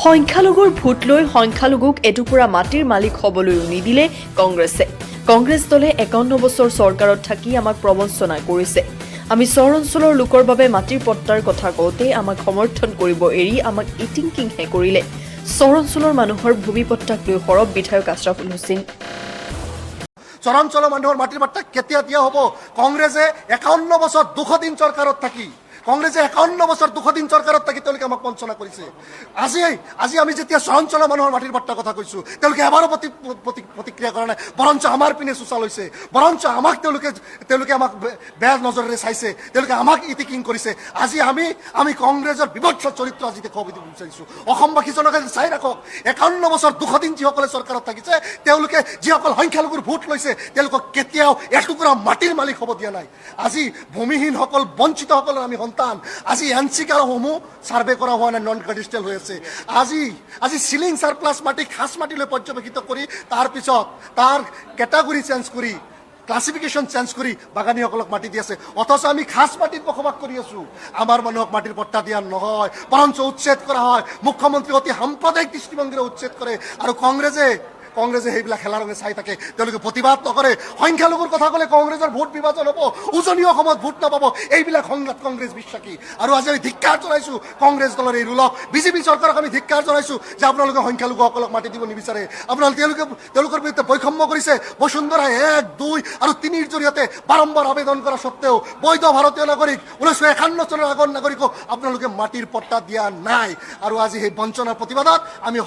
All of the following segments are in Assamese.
সংখ্যালঘুৰ ভোট লৈ সংখ্যালঘুক এটুকুৰা মাটিৰ মালিক হ'বলৈও নিদিলে কংগ্ৰেছে। কংগ্ৰেছ দলে 51 বছৰ চৰকাৰত থাকি আমাক প্ৰবঞ্চনা কৰিছে। আমি চৰ অঞ্চলৰ লোকৰ বাবে মাটিৰ পট্টাৰ কথা কওঁতে আমাক সমৰ্থন কৰিব এৰি আমাক ইটিংকিংহে কৰিলে। চৰ অঞ্চলৰ মানুহৰ ভূমি পট্টাক লৈ সৰব বিধায়ক আশ্ৰাফুল হুছেইন। চৰাঞ্চলৰ মানুহৰ মাটিৰ পাট্টা কেতিয়া দিয়া হ'ব? কংগ্ৰেছে 51 বছৰ 200 দিন চৰকাৰত থাকি, কংগ্ৰেছে 51 বছৰ 200 দিন চৰকাৰত থাকি তেওঁলোকে আমাক বঞ্চনা কৰিছে। আজি আমি যেতিয়া চৰাঞ্চলৰ মানুহৰ মাটিৰ পাট্টাৰ কথা কৈছোঁ, তেওঁলোকে এবাৰো প্ৰতিক্ৰিয়া কৰা নাই। বৰঞ্চ আমাৰ পিনে চোচা লৈছে। বৰঞ্চ আমাক তেওঁলোকে তেওঁলোকে আমাক বেয়া নজৰেৰে চাইছে। তেওঁলোকে আমাক ইটিকিং কৰিছে। আজি আমি কংগ্ৰেছৰ বিভৎস চৰিত্ৰ আজি দেখুৱাব দিব বিচাৰিছোঁ। অসমবাসী জনকে চাই ৰাখক, 51 বছৰ 200 দিন যিসকলে চৰকাৰত থাকিছে, তেওঁলোকে যিসকল সংখ্যালঘুৰ ভোট লৈছে, তেওঁলোকক কেতিয়াও এটুকুৰা মাটিৰ মালিক হ'ব দিয়া নাই। আজি ভূমিহীনসকল, বঞ্চিতসকলৰ আমি সন্তান। আজি এন চি সমূহ ছাৰ্ভে কৰা হোৱা নাই, নন কেডাষ্ট্ৰেল হৈ আছে। আজি চিলিং চাৰপ্লাছ মাটি খাচ মাটিলৈ পৰ্যবেক্ষিত কৰি, তাৰপিছত তাৰ কেটাগৰী চেঞ্জ কৰি, ক্লাছিফিকেশ্যন চেঞ্জ কৰি বাগানীসকলক মাটি দি আছে। অথচ আমি খাচ মাটিত বসবাস কৰি আছো। আমাৰ মানুহক মাটিৰ পট্টা দিয়া নহয়, বৰঞ্চ উচ্ছেদ কৰা হয়। মুখ্যমন্ত্ৰী অতি সাম্প্ৰদায়িক দৃষ্টিভংগীৰে উচ্ছেদ কৰে আৰু কংগ্ৰেছে সেইবিলাক হেলা ৰঙে চাই থাকে। তেওঁলোকে প্ৰতিবাদ নকৰে। সংখ্যালঘুৰ কথা ক'লে কংগ্ৰেছৰ ভোট বিভাজন হ'ব, উজনি অসমত ভোট নাপাব, এইবিলাক সংঘাত কংগ্ৰেছ বিশ্বাসী। আৰু আজি আমি ধিক্কাৰ জনাইছোঁ কংগ্ৰেছ দলৰ এই ৰুলক। বিজেপি চৰকাৰক আমি ধিক্কাৰ জনাইছোঁ যে আপোনালোকে সংখ্যালঘুসকলক মাটি দিব নিবিচাৰে। আপোনালোকে তেওঁলোকৰ বিৰুদ্ধে বৈষম্য কৰিছে। বসুন্ধৰা 1, 2 আৰু 3ৰ জৰিয়তে বাৰম্বাৰ আবেদন কৰা সত্ত্বেও বৈধ ভাৰতীয় নাগৰিক, 1951 চনৰ আগৰ নাগৰিকক আপোনালোকে মাটিৰ পট্টা দিয়া নাই। আৰু আজি সেই বঞ্চনাৰ প্ৰতিবাদত আমি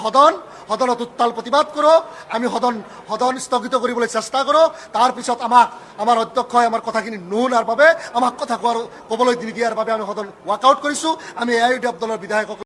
সদনত উত্তাল প্ৰতিবাদ কৰোঁ। আমি সদন স্থগিত কৰিবলৈ চেষ্টা কৰোঁ। তাৰপিছত আমাক আমাৰ অধ্যক্ষই আমাৰ কথাখিনি নুশুনাৰ বাবে, আমাক কথা কোৱাৰ ক'বলৈ নিদিয়াৰ বাবে আমি সদন ৱাকআউট কৰিছোঁ। আমি এ I U D F দলৰ বিধায়কসকল